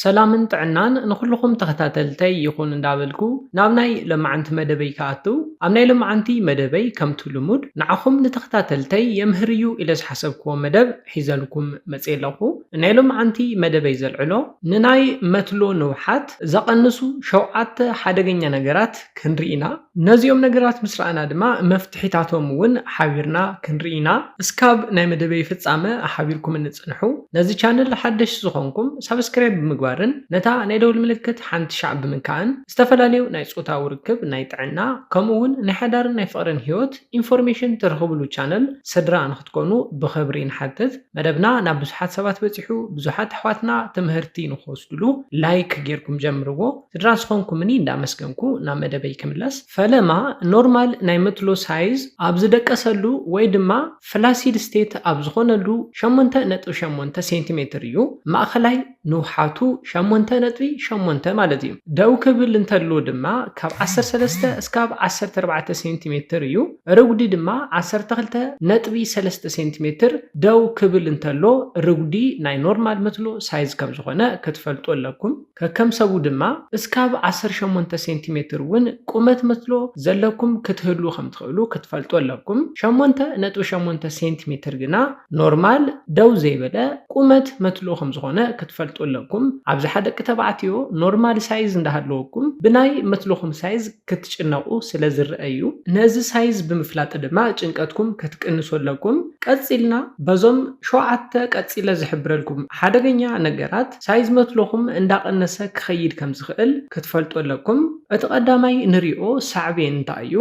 ሰላምን ጥዕናን ንኹልኹም ተኸታተልተይ ይኹን እንዳበልኩ ናብ ናይ ሎማዓንቲ መደበይ ክኣቱ፣ ኣብ ናይ ሎማዓንቲ መደበይ ከምቱ ልሙድ ንዓኹም ንተኸታተልተይ የምህር እዩ ኢለ ዝሓሰብክዎ መደብ ሒዘልኩም መፅየ ኣለኹ። ናይ ሎማዓንቲ መደበይ ዘልዕሎ ንናይ መትሎ ንውሓት ዘቐንሱ ሸውዓተ ሓደገኛ ነገራት ክንርኢ ኢና። ነዚኦም ነገራት ምስ ረኣና ድማ መፍትሒታቶም እውን ሓቢርና ክንርኢ ኢና። እስካብ ናይ መደበይ ፍጻመ ሓቢርኩም እንጽንሑ። ነዚ ቻነል ሓደሽ ዝኾንኩም ሳብስክራይብ ብምግባርን ነታ ናይ ደውል ምልክት ሓንቲ ሻዕ ብምንካእን ዝተፈላለዩ ናይ ጾታዊ ርክብ፣ ናይ ጥዕና፣ ከምኡ እውን ናይ ሓዳርን ናይ ፍቕርን ህይወት ኢንፎርሜሽን ትረኽብሉ ቻነል ስድራ ንክትኮኑ ብኽብሪ ንሓትት። መደብና ናብ ብዙሓት ሰባት በጺሑ፣ ብዙሓት ኣሕዋትና ትምህርቲ ንክወስድሉ ላይክ ጌርኩም ጀምርዎ። ስድራ ዝኾንኩምኒ እንዳመስገንኩ ናብ መደበይ ክምለስ። ፈለማ ኖርማል ናይ መትሎ ሳይዝ ኣብ ዝደቀሰሉ ወይ ድማ ፍላሲድ ስቴት ኣብ ዝኾነሉ ሸሞንተ ነጥቢ ሸሞንተ ሴንቲሜትር እዩ። ማእኸላይ ንውሓቱ ሸሞንተ ነጥቢ ሸሞንተ ማለት እዩ። ደው ክብል እንተሎ ድማ ካብ ዓሰርተ ሰለስተ እስካብ ዓሰርተ ኣርባዕተ ሴንቲሜትር እዩ። ርጉዲ ድማ ዓሰርተ ክልተ ነጥቢ ሰለስተ ሴንቲሜትር ደው ክብል እንተሎ ርጉዲ ናይ ኖርማል መትሎ ሳይዝ ከም ዝኾነ ክትፈልጡ ኣለኩም። ከከም ሰቡ ድማ እስካብ ዓሰርተ ሸሞንተ ሴንቲሜትር እውን ቁመት መትሎ ዘለኩም ክትህሉ ከም ትኽእሉ ክትፈልጡ ኣለኩም። ሸሞንተ ነጥቢ ሸሞንተ ሴንቲሜትር ግና ኖርማል ደው ዘይበለ ቁመት መትሎ ከም ዝኾነ ክትፈልጡ ኣለኩም። ኣብዝሓ ደቂ ተባዕትዮ ኖርማል ሳይዝ እንዳሃለወኩም ብናይ መትልኹም ሳይዝ ክትጭነቑ ስለ ዝረአ እዩ። ነዚ ሳይዝ ብምፍላጥ ድማ ጭንቀትኩም ክትቅንሱ ኣለኩም። ቀጺልና በዞም ሸውዓተ ቀጺለ ዝሕብረልኩም ሓደገኛ ነገራት ሳይዝ መትልኹም እንዳቐነሰ ክኸይድ ከም ዝኽእል ክትፈልጡ ኣለኩም። እቲ ቀዳማይ ንሪኦ ሳዕቤን እንታይ እዩ?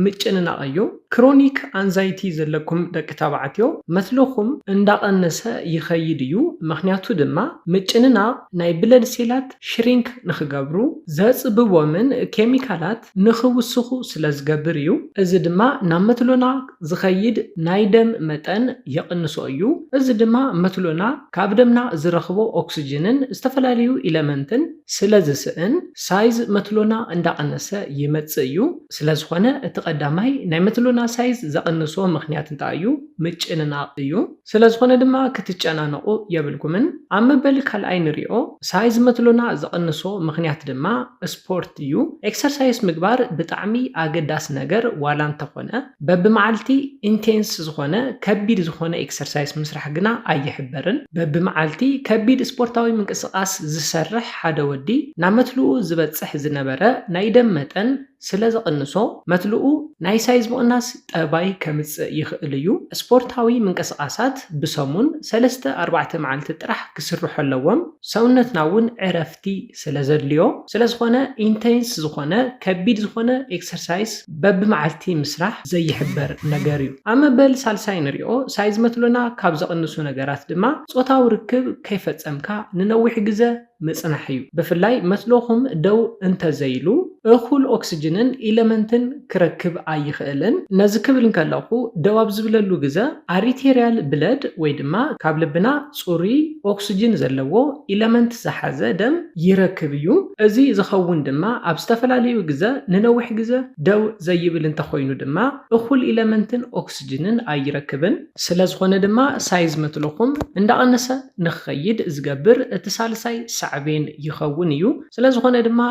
ምጭንናቕ እዩ። ክሮኒክ ኣንዛይቲ ዘለኩም ደቂ ተባዕትዮ መትልኹም እንዳቐነሰ ይኸይድ እዩ። ምኽንያቱ ድማ ምጭንናቕ ናይ ብለድ ሴላት ሽሪንክ ንኽገብሩ ዘጽብቦምን ኬሚካላት ንኽውስኹ ስለ ዝገብር እዩ። እዚ ድማ ናብ መትሎና ዝኸይድ ናይ ደም መጠን የቕንሶ እዩ። እዚ ድማ መትሎና ካብ ደምና ዝረኽቦ ኦክስጅንን ዝተፈላለዩ ኢለመንትን ስለ ዝስእን ሳይዝ መትሎና እንዳቐነሰ ይመጽእ እዩ። ስለ ዝኾነ እቲ ቀዳማይ ናይ መትሎና ሳይዝ ዘቕንሶ ምኽንያት እንታይ እዩ? ምጭንናቕ እዩ። ስለ ዝኾነ ድማ ክትጨናነቑ የብልኩምን። ኣብ መበል ካልኣይ ንሪኦ ሳይዝ መትሎና ዘቕንሶ ምኽንያት ድማ ስፖርት እዩ። ኤክሰርሳይስ ምግባር ብጣዕሚ ኣገዳሲ ነገር ዋላ እንተኾነ በብመዓልቲ ኢንቴንስ ዝኾነ ከቢድ ዝኾነ ኤክሰርሳይስ ምስራሕ ግና ኣይሕበርን። በብመዓልቲ ከቢድ ስፖርታዊ ምንቅስቓስ ዝሰርሕ ሓደ ወዲ ናብ መትልኡ ዝበጽሕ ዝነበረ ናይ ደም መጠን ስለ ዘቕንሶ መትልኡ ናይ ሳይዝ ምቕናስ ጠባይ ከምጽእ ይኽእል እዩ። ስፖርታዊ ምንቅስቓሳት ብሰሙን ሰለስተ ኣርባዕተ መዓልቲ ጥራሕ ክስርሑ ኣለዎም። ሰውነትና እውን ዕረፍቲ ስለ ዘድልዮ። ስለ ዝኾነ ኢንቴንስ ዝኾነ ከቢድ ዝኾነ ኤክሰርሳይስ በብመዓልቲ ምስራሕ ዘይሕበር ነገር እዩ። ኣብ መበል ሳልሳይ ንሪኦ ሳይዝ መትሎና ካብ ዘቕንሱ ነገራት ድማ ጾታዊ ርክብ ከይፈጸምካ ንነዊሕ ግዘ ምጽናሕ እዩ። ብፍላይ መትሎኹም ደው እንተዘይሉ እኹል ኦክስጅንን ኢለመንትን ክረክብ ኣይኽእልን። ነዚ ክብል እንከለኹ ደው ኣብ ዝብለሉ ግዘ ኣሪቴሪያል ብለድ ወይ ድማ ካብ ልብና ጽሩይ ኦክስጅን ዘለዎ ኢለመንት ዝሓዘ ደም ይረክብ እዩ። እዚ ዝኸውን ድማ ኣብ ዝተፈላለዩ ግዘ ንነዊሕ ግዘ ደው ዘይብል እንተኾይኑ ድማ እኹል ኢለመንትን ኦክስጅንን ኣይረክብን። ስለ ዝኾነ ድማ ሳይዝ መትልኹም እንዳቐነሰ ንኽኸይድ ዝገብር እቲ ሳልሳይ ሳዕቤን ይኸውን እዩ። ስለ ዝኾነ ድማ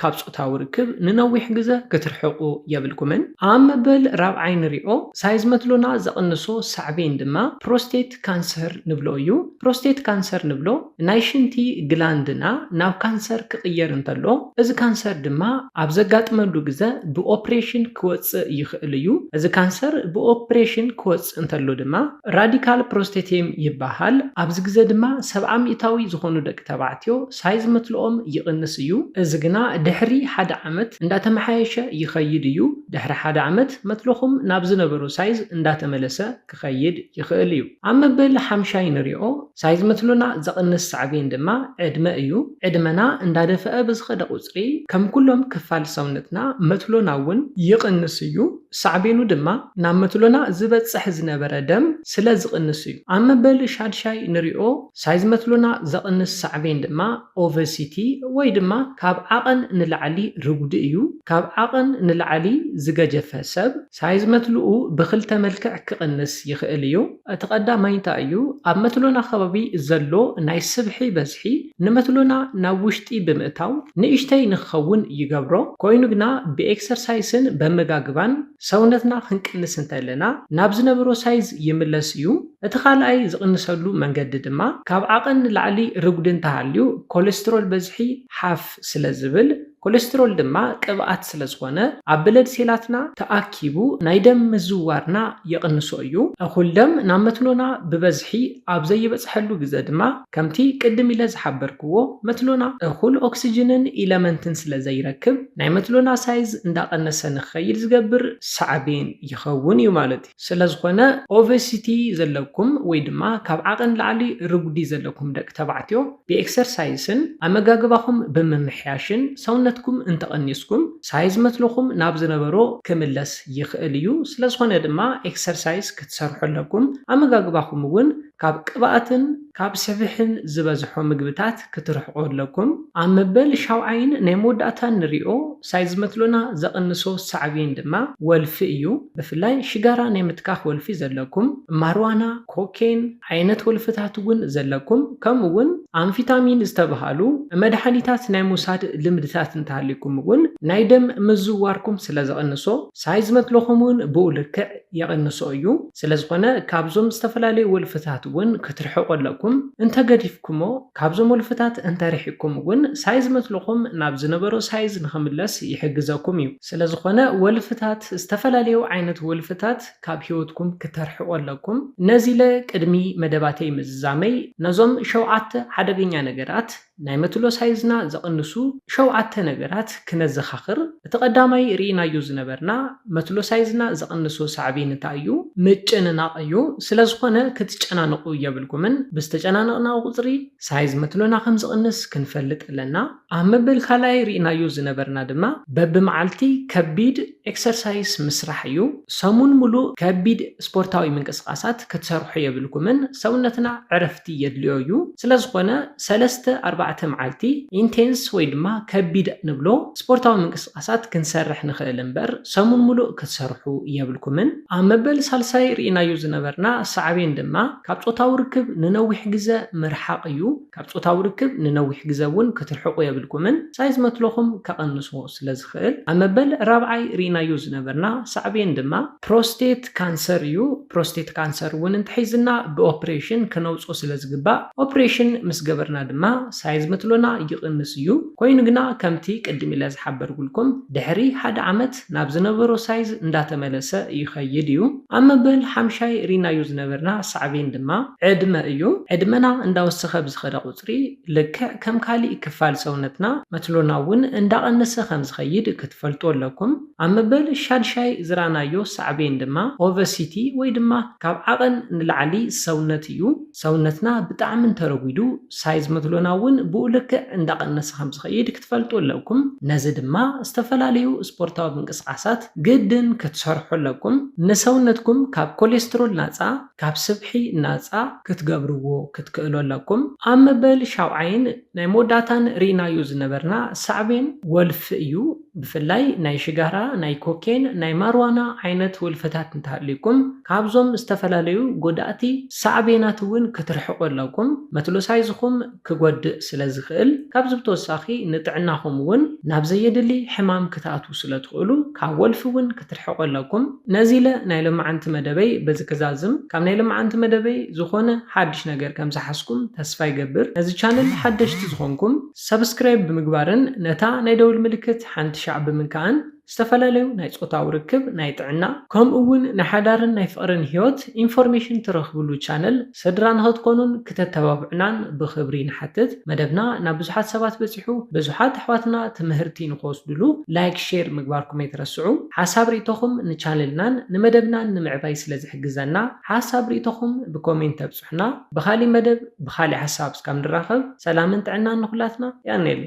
ካብ ጾታዊ ርክብ ንነዊሕ ግዘ ክትርሕቑ የብልኩምን። ኣብ መበል ራብዓይ ንሪኦ ሳይዝ መትሎና ዘቕንሶ ሳዕቤን ድማ ፕሮስቴት ካንሰር ንብሎ እዩ። ፕሮስቴት ካንሰር ንብሎ ናይ ሽንቲ ግላንድና ናብ ካንሰር ክቕየር እንተሎ፣ እዚ ካንሰር ድማ ኣብ ዘጋጥመሉ ግዘ ብኦፕሬሽን ክወጽእ ይኽእል እዩ። እዚ ካንሰር ብኦፕሬሽን ክወጽእ እንተሎ ድማ ራዲካል ፕሮስቴቴም ይበሃል። ኣብዚ ግዘ ድማ ሰብዓ ሚእታዊ ዝኾኑ ደቂ ተባዕትዮ ሳይዝ መትልኦም ይቕንስ እዩ። እዚ ግና ድሕሪ ሓደ ዓመት እንዳተመሓየሸ ይኸይድ እዩ። ድሕሪ ሓደ ዓመት መትልኹም ናብ ዝነበሮ ሳይዝ እንዳተመለሰ ክኸይድ ይኽእል እዩ። ኣብ መበል ሓምሻይ ንሪኦ ሳይዝ መትሎና ዘቕንስ ሳዕቤን ድማ ዕድመ እዩ። ዕድመና እንዳደፈአ ብዝኸደ ቁጽሪ ከም ኩሎም ክፋል ሰውነትና መትሎና እውን ይቕንስ እዩ። ሳዕቤኑ ድማ ናብ መትሎና ዝበጽሕ ዝነበረ ደም ስለ ዝቕንስ እዩ። ኣብ መበል ሻድሻይ ንሪኦ ሳይዝ መትሎና ዘቕንስ ሳዕቤን ድማ ኦቨሲቲ ወይ ድማ ካብ ዓቐን ንላዕሊ ርጉዲ እዩ። ካብ ዓቐን ንላዕሊ ዝገጀፈ ሰብ ሳይዝ መትልኡ ብኽልተ መልክዕ ክቕንስ ይኽእል እዩ። እቲ ቀዳማይ እንታይ እዩ? ኣብ መትሎና ከባቢ ዘሎ ናይ ስብሒ በዝሒ ንመትሎና ናብ ውሽጢ ብምእታው ንእሽተይ ንክኸውን ይገብሮ። ኮይኑ ግና ብኤክሰርሳይስን በመጋግባን ሰውነትና ክንቅንስ እንተለና ናብ ዝነበሮ ሳይዝ ይምለስ እዩ። እቲ ካልኣይ ዝቕንሰሉ መንገዲ ድማ ካብ ዓቐን ንላዕሊ ርጉዲ እንተሃልዩ ኮሌስትሮል በዝሒ ሓፍ ስለ ዝብል ኮሌስትሮል ድማ ቅብኣት ስለ ዝኾነ ኣብ ብለድ ሴላትና ተኣኪቡ ናይ ደም ምዝዋርና የቕንሶ እዩ። እኹል ደም ናብ መትሎና ብበዝሒ ኣብ ዘይበጽሐሉ ግዘ ድማ ከምቲ ቅድም ኢለ ዝሓበርክዎ መትሎና እኹል ኦክስጅንን ኢለመንትን ስለ ዘይረክብ ናይ መትሎና ሳይዝ እንዳቐነሰ ንክኸይድ ዝገብር ሳዕቤን ይኸውን እዩ ማለት እዩ። ስለ ዝኾነ ኦቨሲቲ ዘለኩም ወይ ድማ ካብ ዓቐን ላዕሊ ርጉዲ ዘለኩም ደቂ ተባዕትዮ ብኤክሰርሳይስን ኣመጋግባኹም ብምምሕያሽን ሰውነትኩም እንተቐኒስኩም ሳይዝ መትልኹም ናብ ዝነበሮ ክምለስ ይኽእል እዩ። ስለ ዝኾነ ድማ ኤክሰርሳይስ ክትሰርሑ ኣለኩም። ኣመጋግባኹም እውን ካብ ቅብኣትን ካብ ስብሕን ዝበዝሖ ምግብታት ክትርሕቁ ኣለኩም። ኣብ መበል ሻውዓይን ናይ መወዳእታን ንሪኦ ሳይዝ መትሎና ዘቕንሶ ሳዕቤን ድማ ወልፊ እዩ። ብፍላይ ሽጋራ ናይ ምትካኽ ወልፊ ዘለኩም፣ ማርዋና፣ ኮኬን ዓይነት ወልፍታት እውን ዘለኩም፣ ከምኡ እውን ኣምፊታሚን ዝተብሃሉ መድሓኒታት ናይ ምውሳድ ልምድታት እንተሃልዩኩም እውን ናይ ደም ምዝዋርኩም ስለ ዘቕንሶ ሳይዝ መትሎኹም እውን ብኡ ልክዕ የቐንሶ እዩ። ስለ ዝኾነ ካብዞም ዝተፈላለዩ ወልፍታት እውን ክትርሕቁ ኣለኩም። እንተገዲፍኩሞ ካብዞም ወልፍታት እንተርሒቅኩም እውን ሳይዝ መትልኹም ናብ ዝነበሮ ሳይዝ ንኽምለስ ይሕግዘኩም እዩ። ስለ ዝኾነ ወልፍታት፣ ዝተፈላለዩ ዓይነት ወልፍታት ካብ ህይወትኩም ክተርሕቁ ኣለኩም። ነዚ ኢለ ቅድሚ መደባተይ ምዝዛመይ ነዞም ሸውዓተ ሓደገኛ ነገራት ናይ መትሎ ሳይዝና ዘቕንሱ ሸውዓተ ነገራት ክነዘኻኽር። እቲ ቀዳማይ ርኢናዮ ዝነበርና መትሎ ሳይዝና ዘቕንሶ ሳዕቤን እንታይ እዩ? ምጭንናቕ እዩ። ስለ ዝኾነ ክትጨናንቑ የብልኩምን። ብዝተጨናነቕና ቁጽሪ ሳይዝ መትሎና ከም ዝቕንስ ክንፈልጥ ኣለና። ኣብ መበል ካልኣይ ርኢናዮ ዝነበርና ድማ በብመዓልቲ ከቢድ ኤክሰርሳይስ ምስራሕ እዩ። ሰሙን ሙሉእ ከቢድ ስፖርታዊ ምንቅስቃሳት ክትሰርሑ የብልኩምን። ሰውነትና ዕረፍቲ የድልዮ እዩ። ስለ ዝኾነ ሰለስተ ኣርባዕተ መዓልቲ ኢንቴንስ ወይ ድማ ከቢድ ንብሎ ስፖርታዊ ምንቅስቃሳት ክንሰርሕ ንኽእል እምበር ሰሙን ሙሉእ ክትሰርሑ የብልኩምን። ኣብ መበል ሳልሳይ ርኢናዮ ዝነበርና ሳዕቤን ድማ ካብ ጾታዊ ርክብ ንነዊሕ ግዘ ምርሓቕ እዩ። ካብ ጾታዊ ርክብ ንነዊሕ ግዘ እውን ክትርሕቁ የብልኩምን። ሳይዝ መትሎኹም ከቐንሶ ስለ ዝኽእል። ኣብ መበል ራብዓይ ርኢናዮ ዝነበርና ሳዕቤን ድማ ፕሮስቴት ካንሰር እዩ። ፕሮስቴት ካንሰር እውን እንተሒዝና ብኦፕሬሽን ክነውፅኦ ስለ ዝግባእ ኦፕሬሽን ምስ ገበርና ድማ ሳይዝ መትሎና ይቕንስ እዩ። ኮይኑ ግና ከምቲ ቅድም ኢለ ዝሓበርኩልኩም ድሕሪ ሓደ ዓመት ናብ ዝነበሮ ሳይዝ እንዳተመለሰ ይኸይድ እዩ። ኣብ መበል ሓምሻይ ርኢናዮ ዝነበርና ሳዕቤን ድማ ዕድመ እዩ። ዕድመና እንዳወሰኸ ብዝኸደ ቁፅሪ ልክዕ ከም ካሊእ ክፋል ሰውነትና መትሎና እውን እንዳቐነሰ ከም ዝኸይድ ክትፈልጡ ኣለኩም። ኣብ መበል ሻድሻይ ዝራናዮ ሳዕቤን ድማ ኦቨሲቲ ወይ ድማ ካብ ዓቐን ንላዕሊ ሰውነት እዩ። ሰውነትና ብጣዕሚ እንተረጒዱ ሳይዝ መትሎና እውን ብኡ ልክዕ እንዳቐነሰ ከም ዝኸይድ ክትፈልጡ ኣለኩም። ነዚ ድማ ዝተፈላለዩ ስፖርታዊ ምንቅስቃሳት ግድን ክትሰርሑ ኣለኩም። ንሰውነትኩም ካብ ኮሌስትሮል ናፃ፣ ካብ ስብሒ ናፃ ክትገብርዎ ክትክእሉ ኣለኩም። ኣብ መበል ሻውዓይን ናይ መወዳእታን ርኢናዮ ዝነበርና ሳዕቤን ወልፊ እዩ። ብፍላይ ናይ ሽጋራ፣ ናይ ኮኬን፣ ናይ ማርዋና ዓይነት ወልፍታት እንተሃልዩኩም ካብዞም ዝተፈላለዩ ጎዳእቲ ሳዕቤናት እውን ክትርሕቁ ኣለኩም። መትሎ ሳይዝኹም ክጎድእ ስለ ዝኽእል ካብዚ ብተወሳኺ ንጥዕናኹም እውን ናብ ዘየድሊ ሕማም ክትኣትዉ ስለ ትኽእሉ ካብ ወልፊ እውን ክትርሕቁ ኣለኩም። ነዚ ኢለ ናይ ሎማዓንቲ መደበይ በዚ ክዛዝም። ካብ ናይ ሎማዓንቲ መደበይ ዝኾነ ሓድሽ ነገር ከም ዝሓዝኩም ተስፋ ይገብር። ነዚ ቻነል ሓደሽቲ ዝኾንኩም ሰብስክራይብ ብምግባርን ነታ ናይ ደውል ምልክት ሓንቲ ሻዕ ብምንካእን ዝተፈላለዩ ናይ ጾታዊ ርክብ፣ ናይ ጥዕና፣ ከምኡ እውን ናይ ሓዳርን ናይ ፍቕርን ህይወት ኢንፎርሜሽን ትረኽብሉ ቻነል ስድራ ንኽትኮኑን ክተተባብዑናን ብኽብሪ ንሓትት። መደብና ናብ ብዙሓት ሰባት በጺሑ፣ ብዙሓት ኣሕዋትና ትምህርቲ ንኽወስድሉ ላይክ፣ ሼር ምግባርኩም ኣይትረስዑ። ሓሳብ ርእይቶኹም ንቻነልናን ንመደብናን ንምዕባይ ስለ ዝሕግዘና ሓሳብ ርእይቶኹም ብኮሜንት ተብጽሑና። ብኻሊእ መደብ ብኻሊእ ሓሳብ እስካብ ንራኸብ ሰላምን ጥዕናን ንኹላትና። ያኔል።